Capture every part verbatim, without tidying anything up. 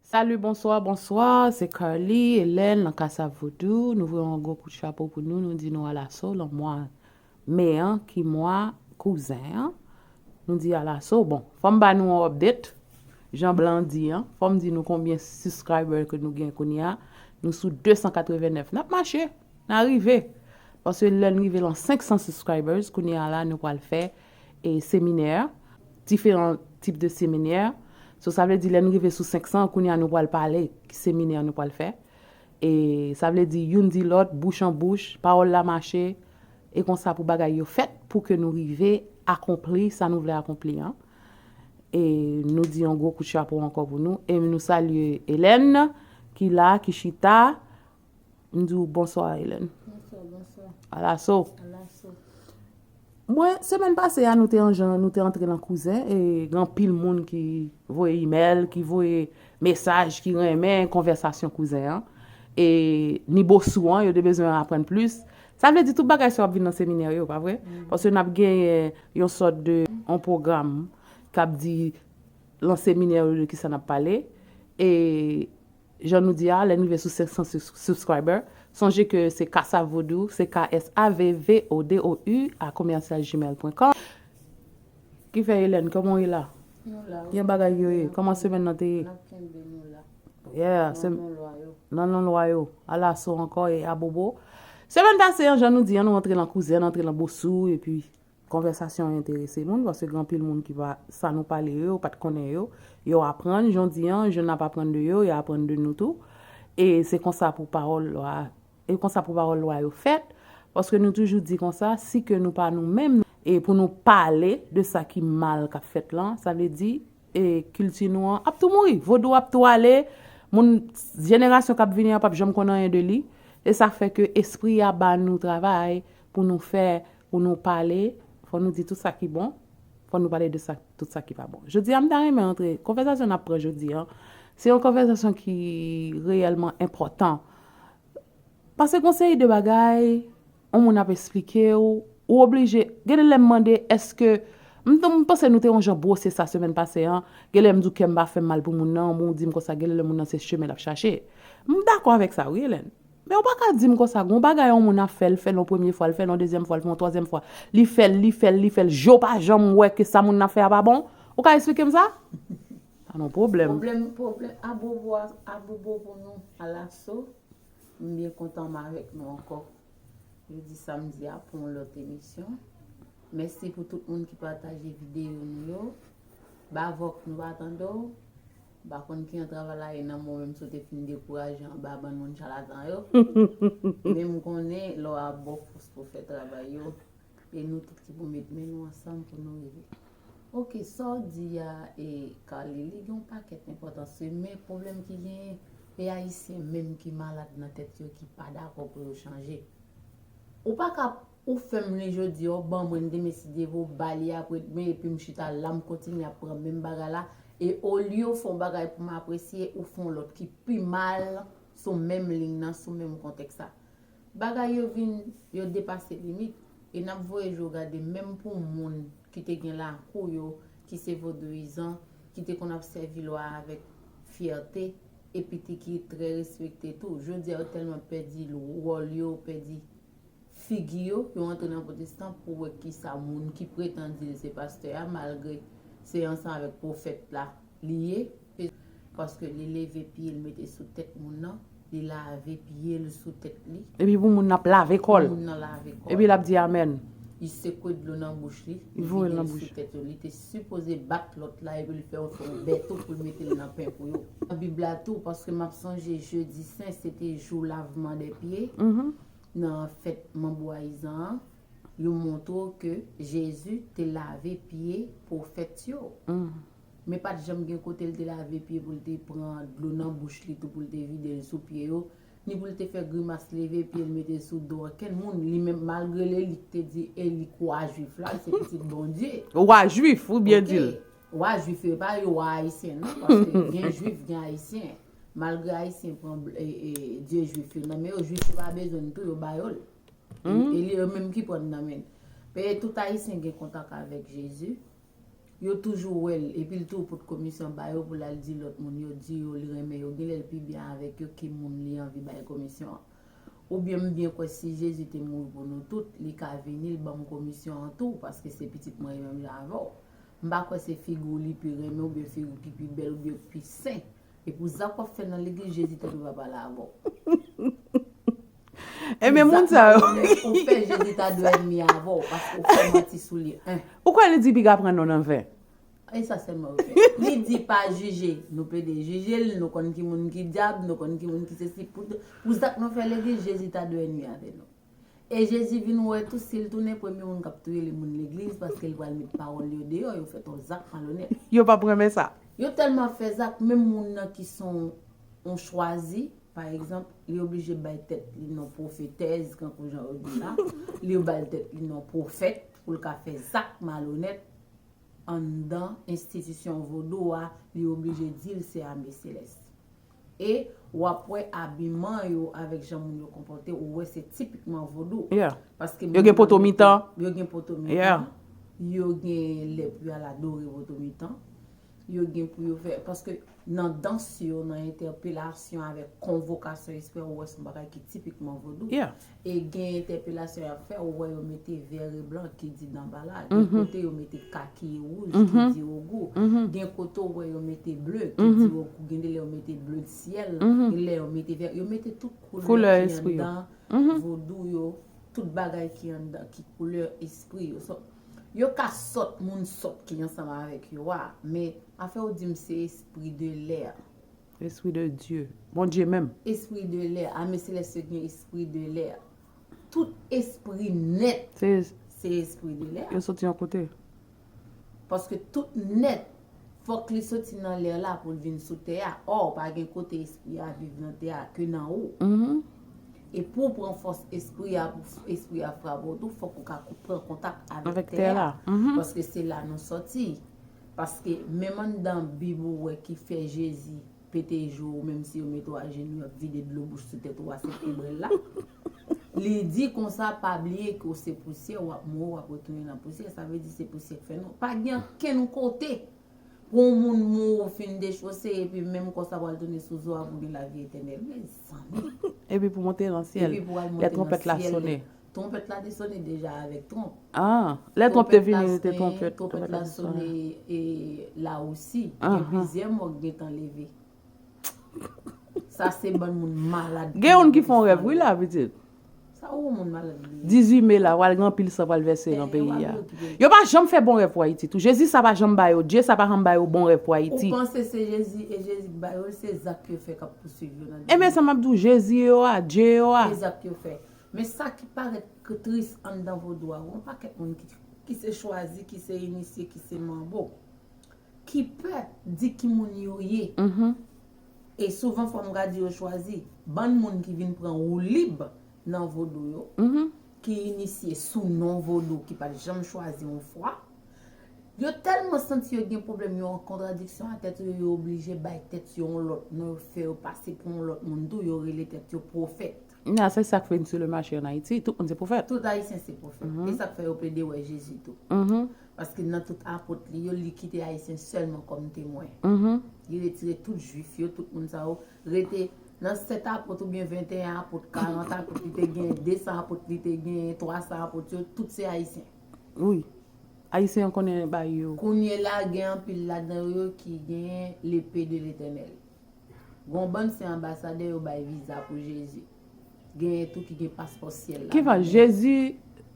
Salut, bonsoir, bonsoir, se Carly, Hélène, nan Kasa Vodou. Nou voye yon gwo kout chapo pou nou, nou di nou alaso lan mwa me an, ki mwa kouzen an. Nou di alaso. Bon, fò m ba nou yon update. Jan Blan di an, fò m di nou konbyen subscriber ke nou gen kounye a. Nou sou de san katreven nèf. N ap mache, n a rive. Paske lè n rive lan senk san subscribers, kounye a la, nou pral fè e seminè, diferan tip de seminè. So, sa vle di, lè n rive sou senk san, kounye a nou pral pale ki seminè nou pral fè. E sa vle di, youn di lòt, bouch an bouch, pawòl la mache, e konsa pou bagay yo fèt, pou ke nou rive akonpli sa nou vle akonpli an. E nou di yon gwo kout chapo ankò pou nou. E nou salye Hélène, ki la, ki chita. M di w bonswa, Hélène. Bonswa, bonswa. Alaso. Alaso. Mwen, semèn pase a, nou te an jan, nou te antre lan kouzen, e gen anpil moun ki voye imèl, ki voye mesaj, ki renmen konvèsasyon kouzen an. E ni bosou an, yo te bezwen aprann plis. Sa vle di tout bagay sa yo ap vin nan seminè yo, pa vre? Paske n ap genyen yon sòt de, yon pwogram k ap di lan seminè yo de kisa n ap pale. E jan nou di a, lè n rive sou senk san sus- subscriber, sonje ke se Kasa Vodou, se K S A V V O D O U a commercial gmail point com. Ki fè, Hélène, kòman w ye la? Nou la, wi. Jan bagay yo ye? Kòman semèn nan te ye? N ap kenbe nou la. Yeah, nan non lwa yo. Nan non lwa yo. Alaso ankò e abobo. Semèn pase an, jan nou di an, nou antre lan kouzen, antre lan bosou, epi konvèsasyon an enterese moun, paske gen anpil moun ki pa, sa nou pale yo, yo pa t konnen yo, yo aprann, jan w di an, jan n ap aprann de yo, yo aprann de nou tou. E se konsa pou pawòl lwa, e konsa pou pawòl lwa yo fèt, paske nou toujou di konsa, si ke nou pa nou menm, e pou nou pale de sa ki mal k ap fèt lan, sa vle di, e kilti nou an ap tou mouri. Vodou ap tou ale, moun, jenerasyon k ap vini an p ap janm konn anyen de li. E sa fè ke espri a ba nou travay pou nou fè, pou nou pale, fò nou di tout sa ki bon, fò nou pale de sa, tout sa ki pa bon. Jodi a, m ta renmen antre, konvèsasyon n ap pran jodi an, se yon konvèsasyon ki reyèlman enpòtan. Paske gon seri de bagay, yon moun ap esplike w, ou oblije, gen de lè m mande, èske, m, m panse nou te yon jan bwose sa semèn pase an, gen lè m di w kè m pa fè m mal pou moun nan, yon moun di m konsa, gen lè moun nan se chemen l ap chache. M dakò avèk sa, wi, Hélène. Men ou pa ka di m konsa, gon bagay yon moun ap fè, l fè l yon premye fwa, l fè l yon dezyèm fwa, l fè l yon twazyèm fwa. Li fè l, li fè l, li fè l, je w pa janm wè ke sa moun nan ap fè a pa bon. Ou ka esplike m sa? Sa nan pwoblèm. Pwoblèm, pwoblèm, abobo, abobo pou nou, alaso. M byen kontan m avèk nou ankò. Jodi samdi a pou yon lòt emisyon. Mèsi pou tout moun ki pataje videyo nou yo. Bavòk, nou pa tande w. M pa konn ki jan travay la ye nan men w, menm si w te fin dekouraje anba bann moun chalatan yo. Men m konnen lè w ap ba w fòs pou w fè travay yo. E nou tout ki pou met men nou ansanm pou nou rive. Oke, sa w di a, e, Carly, li gen yon pakèt enpòtans, wi, men pwoblèm ki genyen, e Ayisyen menm ki malad nan tèt yo, ki pa dakò pou yo chanje. Ou pa ka, ou fè m li jodi a, w ban mwen l, demen si Dye vle, w ba li apre demen, epi m chita la, m kontinye ap pran menm bagay la, e olye w fè yon bagay pou m apresye, ou fè yon lòt ki pi mal sou menm liy nan, sou menm kontèks la. Bagay yo vin, yo depase limit, e n ap voye je w gade menm pou moun ki te gen lakou yo, ki se vodouyizan, ki te konn ap sèvi lwa a avèk fyète, epi te ki trè respekte tou. Jodi a, yo tèlman pèdi wòl yo, pèdi figi yo, yo antre nan pwotestan pou wè kisa moun ki pretann di l se pastè a, malgre se ansanm avèk pwofèt la li ye, paske li leve pye l mete sou tèt moun nan, li lave pye l sou tèt li. Epi pou moun nan ap lave kò l. Pou moun nan lave kò l. Epi l ap di amèn. Li sekwe dlo nan bouch li, li vide l sou tèt yo. Li te sipoze bat lòt la epi l fè yon fè yon bè tou pou l mete l nan pen pou yo. Nan Bib la tou, paske m ap sonje jedi sen, se te jou lavman dè pye. Nan fèt manbo ayizan an, yo montre w ke Jezi te lave pye pwofèt yo. Men pa t janm gen kote l te lave pye pou l te pran dlo nan bouch li tou pou l te vide l sou pye yo, ni pou l te fè grimas leve pye l mete l sou do okenn moun. Li menm, malgre Eli k te di Eli k wa jwif la, li se pitit Bondye. Wa jwif, ou byen di l. Wa jwif yo, e pa yo wa ayisyen non, paske gen jwif, gen ayisyen. Malgre ayisyen pran bl- e, e, dye jwif yo nan men yo, jwif yo pa bezwen l tou, yo ba yo l. E, e li yo menm ki pran l nan men l. Paske tout ayisyen gen kontak avèk Jezi. Yo toujou wè l, epi l tou pot komisyon ba yo pou l al di lòt moun yo, di yo li renmen yo, genlè l pi byen avèk yo ke moun li anvi bay komisyon an. Oubyen m byen kwè si Jezi te mouri pou nou tout, li ka vini, l ban m komisyon an tou, paske se pitit mwen ye menm jan avè w. M pa kwè se figi w li pi renmen, oubyen figi w ki pi bèl, oubyen ki pi sen. E pou zak w ap fè nan legliz, Jezi ta dwe pa pale avè w. Ebyen, moun sa yo. Ou fè, Jezi ta dwe ènmi avè w, paske ou fè manti sou li. Hein. Ou kwè li di piga pran non nan ven? E sa sèlman yo fè. Li di pa jije, nou pede jije l, nou konn ki moun ki dyab, nou konn ki moun ki sesi. Pou, pou zak nou fè legliz, Jezi ta dwe ènmi avè nou. E Jezi vin wè tou, si l tounen premye moun k ap touye li moun legliz, paske l pral met pawòl yo deyò, yo fè twòp zak malonèt. Yo p ap renmen sa. Yo tèlman fè zak, menm moun nan ki se yon, yon chwazi, pa egzanp, li oblije bay tèt li non pwofetèz, kankou jan yo di la, li bay tèt li non pwofèt, pou l ka fè zak malonèt anndan enstitisyon vodou a, li oblije di l se ame selès. E w ap wè abiman yo avèk jan moun yo konpòte, ou wè se tipikman vodou. Yeah. Paske Yo gen poto mitan. Yo gen poto mitan. Yeah. Yo gen lè pou y al adore poto mitan. Yo gen pou yo fè, paske nan dans yo, nan entèpelasyon avèk konvokasyon espri, ou wè se yon bagay ki tipikman vodou. Yeah. E gen entèpelasyon y ap fè, ou wè yo mete vè e blan ki di nan bala. Gen kote yo mete kaki e wouj ki di ogou. Gen kote ou wè yo mete ble ki di ogou. Gen de lè yo mete ble syèl. Gen lè yo mete vè. Yo mete tout koulè ki anndan vodou yo. Tout bagay ki anndan, ki koulè espri yo. So, yo ka sòt, moun sòt ki ansanm avèk yo a. Men afè w di m se espri de lè. Espri de Dye. Bondye menm. Espri de lè. Ame selès yo gen espri de lè. Tout espri nèt Se se espri de lè. Yo soti yon kote. Paske tout nèt, fòk li soti nan lè la pou l vin sou tè a. Ò, pa gen kote espri a viv nan tè a ke nan ou. E pou w pran fòs espri a, pou espri a frape w tou, fòk ou ka kou- pran kontak avèk Avèk tè tè a. La. Paske se la nou sòti. Paske menm anndan Bib ou wè ki fè Jezi pete je w, menm si yo mete w ajenou, y ap vide dlo bouch sou tèt ou a, se pou bwè l la. Li di konsa, pa bliye ke w se pousyè, w ap mouri, w ap retounen nan pousyè. Sa vle di se pousyè k fè nou. Pa gen okenn kote pou yon moun mouri, fin dechose, epi menm kò sa pral tounen sou zo a pou gen lavi etènèl. Mezanmi. Epi pou monte nan syèl. Epi pou al Lè monte twonpèt nan la syèl. Sone. Twonpèt la te sone deja avèk twonp. Ah, lè twonp te Twonpèt la vini, te sonnen, twonpèt. Twonpèt la sonnen e la osi. Gen Ahan. Plizyè mò k gentan leve. Sa se bann moun malad. Gen youn ki fè yon rèv, wi, la, pitit. Sa ou moun malad li ye? Dizuit me la, pral gen anpil san pral vèse nan Eh, peyi yo a. pral okipe. Yo pa janm fè bon rèv pou Ayiti tou. Jezi sa pa janm ba yo, Dye sa pa janm ba yo bon rèv pou Ayiti. Ou panse se Jezi e Jezi k ba yo l, se zak yo fè k ap pouswiv yo nan Ebyen, sa m ap di w, Jezi yo a, Dye yo a. Se zak yo fè. Men sa ki parèt k- tris anndan vodou a, yon pakèt moun ki, ki se chwazi, ki se inisye, ki se manbo, ki pè di ki moun yo ye. Mhm. E souvan fwa m ka di yo chwazi, bann moun ki vin pran woulib nan vodou yo, Mhm. ki inisye sou non vodou, ki pa t janm chwazi yon fwa, yo tèlman santi yo gen pwoblèm, yo an kontradiksyon a tèt yo, yo oblije bay tèt yo yon lòt non, yo fè yo pase pou yon lòt moun tou, yo rele tèt yo pwofèt. Nan, se sa k fè n sou le mache an Ayiti, tout moun se pwofèt. Tout Ayisyen se pwofèt. E sa k fè yo plede wè Jezi tou. Mhm. Paske nan tout apot li yo, li kite Ayisyen sèlman kòm temwen. Mhm. Li retire tout Jwif yo, tout moun sa yo. Rete nan sèt apot oubyen venteyen apot, karant apot li te gen, desan apot li te gen, twasan apot yo, tout se Ayisyen. Wi. Ayisyen an konnen bagay yo. Kounye la, gen anpil ladan yo ki gen lepe de Letènèl. Gon bann se anbasadè yo bay viza pou Jezi. Genyen tou ki gen paspò syèl la. Ki fè Jezi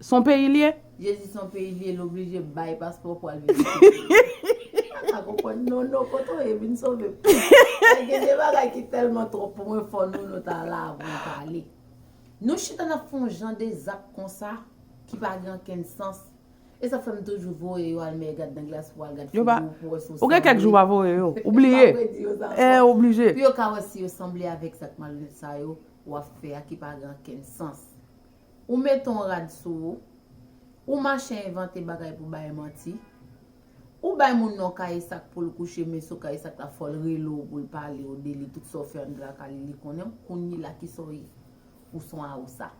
son peyi l ye? Jezi son peyi l ye, l oblije bay paspò pou al vizite peyi. Sa konprann non, non, kote w ye vin sove m. Ay, gen de bagay ki tèlman twòp pou mwen, fò nou, nou ta la avan n pale. Nou chita n ap fè yon jan de zak konsa ki pa gen okenn sans. E sa fè m toujou voye yo al mè gad nan glas pou al gad figi w pou wè si w sanble. Ou gen kèk jou pa voye yo. Ou bliye. Pa vre di yo sa Eh, ankò. Oblije. Pou yo ka wè si yo sanble avèk zak malonèt sa yo w ap fè a ki pa gen okenn sans. Ou mete yon rad sou ou, ou mache envante bagay pou bay manti, ou bay moun nan kay esak pou l kouche, men sou kay esak la fò l rele w pou l pale w de li, tout sa w fè anndan lakay li, li konnen w, kounye la ki sa w ye? Ou se yon awousa.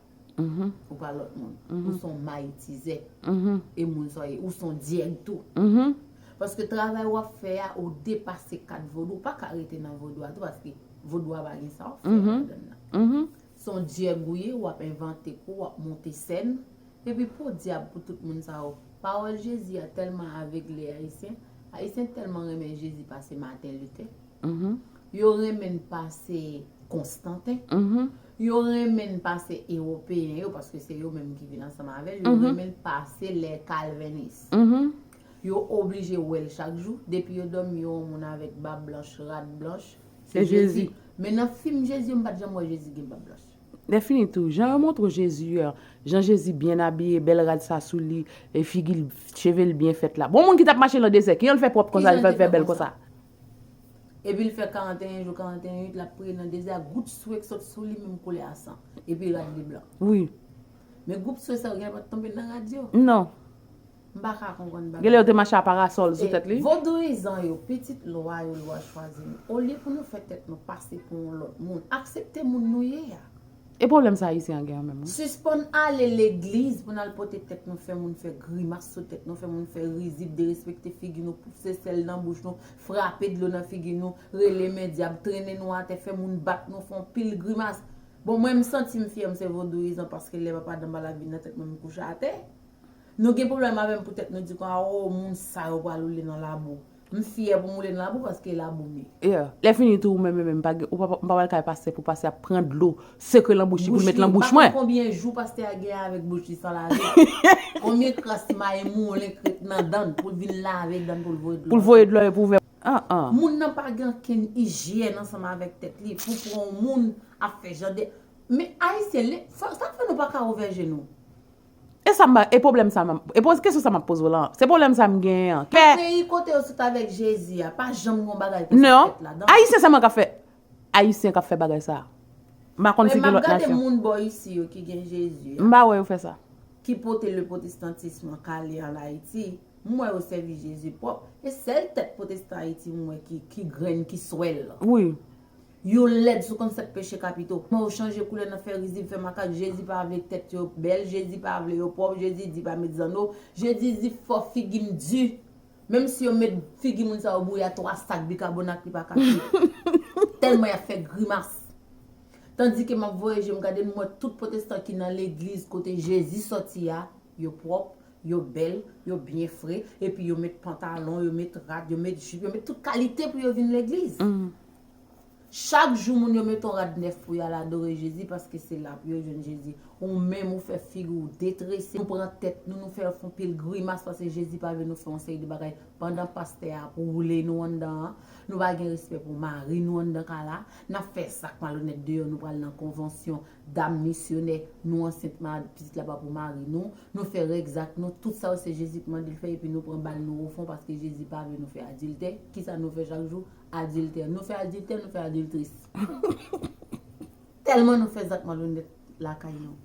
Mhm. Ou pa lòt moun. Mhm. Ou se yon mayitizè. Mhm. E moun sa w ye, ou se yon dyèg tou. Mhm. Paske travay w ap fè a, ou depase kad vodou. Ou pa ka rete nan vodou a tou, paske vodou a pa gen sa w fè ladan l nan. Se yon dyèg ou ye, w ap envante kou, w ap monte sèn. Epi podyab pou tout moun sa yo. Pawòl Jezi a tèlman avegle Ayisyen. Ayisyen tèlman renmen Jezi pase Martin Luther. Yo renmen n pase Konstanten. Yo renmen n pase Ewopeyen yo, paske se yo menm ki vin ansanm avè l. Yo renmen n pase lè Kalvinis. Yo oblije wè l chak jou. Depi yo dòmi, yo wè yon moun avèk bab blanch, rad blanch. Se Jezi. Men nan fim Jezi yo, m pa t janm wè Jezi gen bab blanch. Lè fini tou, jan yo montre w Jezi a, jan Jezi byen abiye, bèl rad sa sou li, e figi l, cheve l byen fèt la. Bon, moun ki t ap mache nan dezè, kijan l fè pwòp konsa, l fè, fè bèl konsa? Epi l fè karanteyen jou, karanteyen nwit, l ap priye nan dezè a, gout swe k sot sou li menm koulè a san. Epi rad li blan. Wi. Men gout swe sa yo genlè pa t tonbe nan rad yo. Non. M pa ka konprann bagay. Genlè yo te mache a parasòl sou tèt li. Vodouyizan yo, pitit lwa yo, lwa chwazi nou. Olye pou nou fè tèt nou pase pou yon lòt moun, aksepte moun nou ye a. E pwoblèm sa Ayisyen an gen an menm, wi. Sispann ale legliz pou n al pote tèt nou, fè moun fè grimas sou tèt nou, fè moun fè rizib, derespekte figi nou, pouse sèl nan bouch nou, frape dlo nan figi nou, rele men dyab, trennen nou atè, fè moun bat nou, fè yon pil grimas. Bon, mwen, m santi m fyè, m se vodouyizan, paske lè papa Danbalak vin nan tèt mwen, m kouche atè. Nou gen pwoblèm avè m poutèt nou di kon, a, o, moun sa yo pral woule nan labou. M fyè pou m woule nan labou paske labou m ye. Yeah. Lè fini tou, ou menm, menm, m pa gen, ou pa, m pa pral kay pastè pou pastè ap pran dlo, sekre nan bouch li pou l met nan bouch mwen. M pa konn konbyen jou pastè a gen avèk bouch li san lave. Konbyen kras mayi moulen k ret nan dan l pou l vin lave dan l pou l voye dlo. Pou l voye dlo epi ouvè. Ah, ah. Moun nan pa gen okenn ijyèn ansanm avèk tèt li. Pou pran yon moun ap fè jan de. Men Ayisyen, sa k fè nou pa ka ouvè je nou? E sa m pa, e pwoblèm sa m, e poz, kesyon sa m ap poze w la, se pwoblèm sa m genyen an. Fè nan peyi kote yo sot avèk Jezi a, pa janm gen yon bagay konsa k fèt ladan. Non. Ayisyen sèlman k ap fè, Ayisyen k ap fè bagay sa. M pa konn si gen lòt nasyon. M ap gade moun bò isi yo ki gen Jezi a. M pa wè yo fè sa. Ki pote le protestantisme kale an Ayiti, m wè yo sèvi Jezi pwòp. E sèl tèt pwotestan Ayiti m wè ki, ki grenn, ki swèl. Wi. Yo lèd sou konn sèt peche kapito. Kòman yo chanje koulè nan fè rizib, fè makak. Jezi pa vle tèt yo bèl, Jezi pa vle yo pwòp, Jezi di pa met zanno, Jezi di fò figi m di. Menm si yo met figi moun sa yo bouyi a twa sak bikabonat, li pa ka fè. Tèlman y ap fè grimas. Tandike m ap voye je m gade, m wè tout pwotestan ki nan legliz kote Jezi sòti a, yo pwòp, yo bèl, yo byen fre, epi yo met pantalon, yo met rad, yo met jip, yo met tout kalite pou yo vin legliz. Chak jou moun yo met yon rad nèf pou y al adore Jezi, paske se la pou yo jwenn Jezi. Ou menm ou fè figi w detrese, nou pran tèt nou, nou fè fè yon pil grimas, paske Jezi pa vle nou fè yon seri de bagay. Pandan pastè a ap woule nou anndan an, nou pa gen respè pou mari nou anndan kay la, n ap fè zak malonèt deyò, nou pral nan konvansyon dam misyonè, nou ansent, ma-, pitit la pa pou mari nou, nou fè règ zak nou, tout sa yo se Jezi k mande l fè, epi nou pran bal nou ofon paske Jezi pa vle nou fè adiltè. Kisa nou fè chak jou? Adiltè. Nou fè adiltè, nou fè adiltris. Tèlman nou fè zak malonèt lakay nou.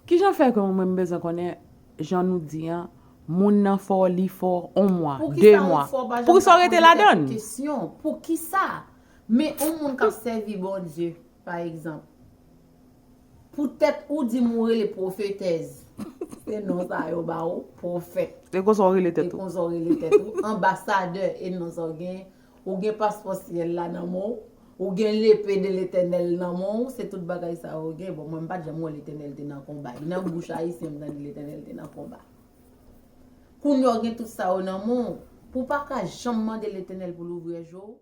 Kijan fè ke mwen m bezwen konnen, jan nou di an, moun nan fò, li fò, yon mwa, de mwa. Poukisa ou fò, pa janm ka poze tèt ou kesyon? Poukisa? Men yon moun k ap sèvi Bondye, pa egzanp, poutèt ou di m ou rele pwofetèz, se non sa yo ba ou, pwofèt. Se konsa w rele tèt ou. Se konsa w rele tèt ou. Anbasadè, e non sa w gen. Ou gen paspò syèl la nan men w. Ou gen lepe de Letènèl nan men w. Se tout bagay sa yo gen. Bon, mwen, m pa t janm wè Letènèl te nan konba. E nan bouch Ayisyen m tande Letènèl te nan konba. Kounye a w gen tout sa yo nan men w. Pou w pa ka janm mande Letènèl pou l ouvri je w.